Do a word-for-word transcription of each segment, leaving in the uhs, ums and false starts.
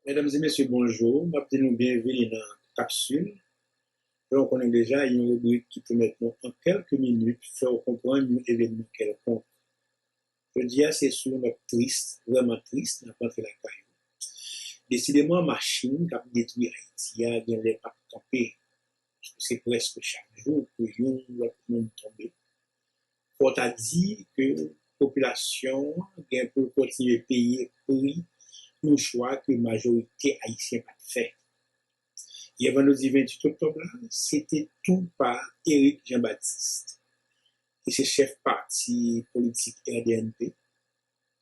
Medam e mesye, bonjou. M ap di nou byenvini nan Kapsil. Jan w konnen deja, yon ribrik ki pèmèt nou an kèlke minit fè w konprann yon evènman kèlkonk. Jodi a, se sou yon nòt tris, vrèman tris, n ap rantre lakay ou. Desideman, machin k ap detwi Ayiti a genlè p ap kanpe. Se prèske chak jou ke yon lòt moun tonbe. Fò w ta di ke popilasyon an gen pou l kontinye peye pri yon chwa ke majorite ayisyen pa t fè. Yè vandredi venntuit oktòb la, se te tou pa Eric Jean Baptiste, ki se chèf pati politik R D N P,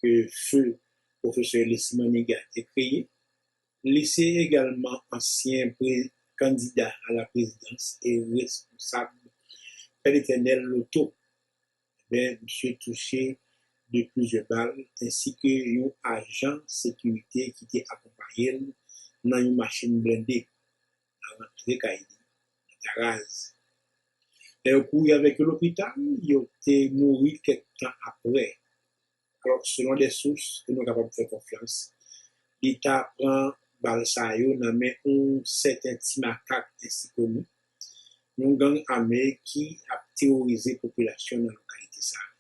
ke feu pwofesè Leslie Manigat te kreye. Li se egalman ansyen pre- kandida a la prezidans e responsab Pè Letènèl Loto. Ebyen, misye touche de plizyè bal, ensi ke yon ajan sekirite ki te akonpaye l nan yon machin blende nan rantre kay li nan Taraz. Lè yo kouri avèk yo lopital, yo te mouri kèk tan apre. Alò, selon de sous ke nou kapab fè konfyans, li ta pran bal sa yo nan men yon sèten Ti Makak ensi koni, yon gang ame ki ap teworize popilasyon nan lokalite sa a.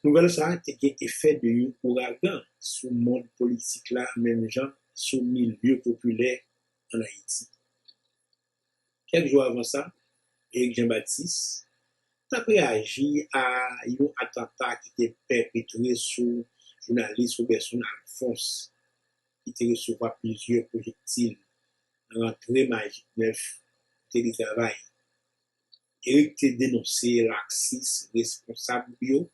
Nouvèl sa a te gen efè de yon ouragan sou mond politik la, menm jan sou milye popilè ann Ayiti. Kèk jou avan sa, Eric Jean Baptiste t ap reyaji a yon atanta ki te pèpetre sou jounalis Roberson Alphonse, ki te resevwa plizyè pwojektil nan rantre Majik nèf kote li travay. Eric te denonse laksis responsab yo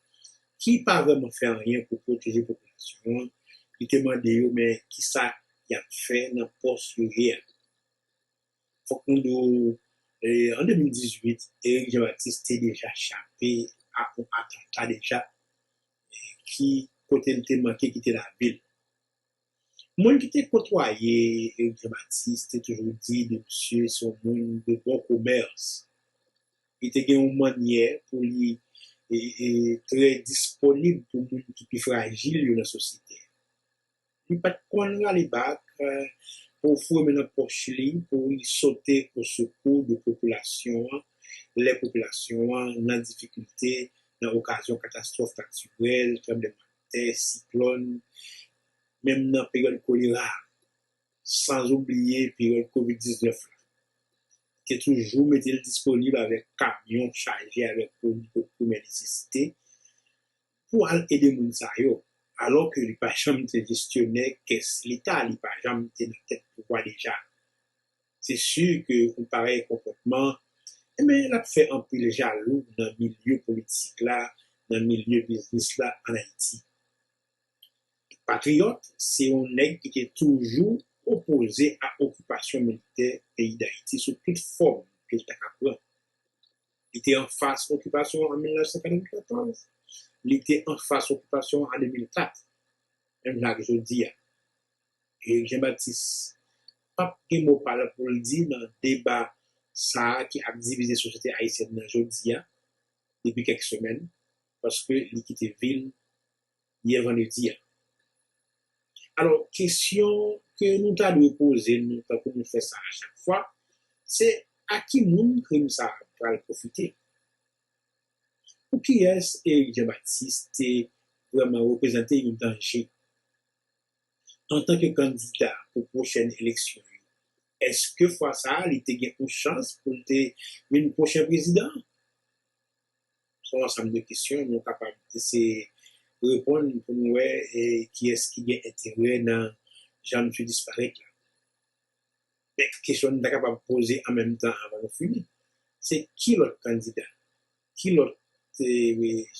ki pa vrèman fè anyen pou pwoteje popilasyon an. Li te mande yo, men kisa y ap fè nan pòs yo ye a? Fòk nou di w, e, an de mil dizuit, Eric Jean Baptiste te deja chape a yon atanta deja, e, ki kote l te manke kite lavil. Moun ki te kotwaye Eric Jean Baptiste te toujou di de misye se yon moun de bon komès. Li te gen yon mannyè pou li e, e, trè disponib pou moun ki pi frajil yo nan sosyete a. Li pa t konn rale bak, e, pou foure men nan pòch li, pou li sote o sekou de popilasyon an, lè popilasyon an nan difikilte, nan okazyon katastwòf natirèl, tranblemanntè, siklòn, menm nan peryòd kolera, san oubliye peryòd kovid diznèf la. Te toujou mete l disponib avèk kamyon chaje avèk pwodui de premyè nesesite pou al ede moun sa yo, alò ke li pa janm te jestyonè kès Leta, li pa janm te nan tèt pouvwa deja. Se si ke yon parèy konpòtman, enben, l ap fè anpil jalou nan milye politik la, nan milye biznis la ann Ayiti. Patriyòt, se yon nèg ki te toujou opoze a okipasyon militè peyi Dayiti sou tout fòm ke l ta ka pran. Li te anfas okipasyon an an mil nèf san katrevenkatòz, li te anfas okipasyon an de mil kat, menm jan ak jodi a. Eric Jean Baptiste p ap gen mo pa l pou l di nan deba sa a ki ap divize sosyete ayisyèn nan jodi a, depi kèk semèn, paske li kite vil yè vandredi a. Alò, kesyon ke nou ta dwe poze nou, tankou nou fè sa a chak fwa, se a ki moun krim sa a pral pwofite? Pou kiyès Eric Jean Baptiste te vrèman reprezante yon danje? Antanke kandida pou pwochèn eleksyon yo, èske fwa sa a li te gen yon chans pou l te vin pwochen prezidan? Se yon ansanm de kesyon nou kapab eseye reponn pou nou wè e kiyès ki gen enterè nan jan misye disparèt la. Men kesyon nou ta kapab poze an menm tan anvan nou fini, se ki lòt kandida, ki lòt e,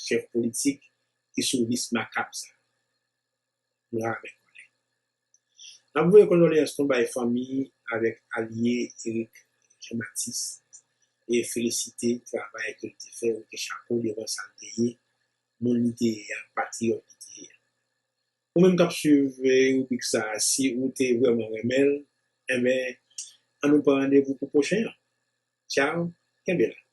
chèf politik ki sou lis makab sa? Nou pa renmen konnen. N ap voye kondoleyans nou bay fanmi avèk alye Eric Jean Baptiste e felisite travay ke l te fè, wote chapo devan sa l te ye, moun li te ye a, patriyòt li te ye a. Ou menm k ap swiv e, ribrik sa a, si ou te vrèman renmen l, enben, ann nou pran randevou pou pwochen an. Tchaw, kenbe la.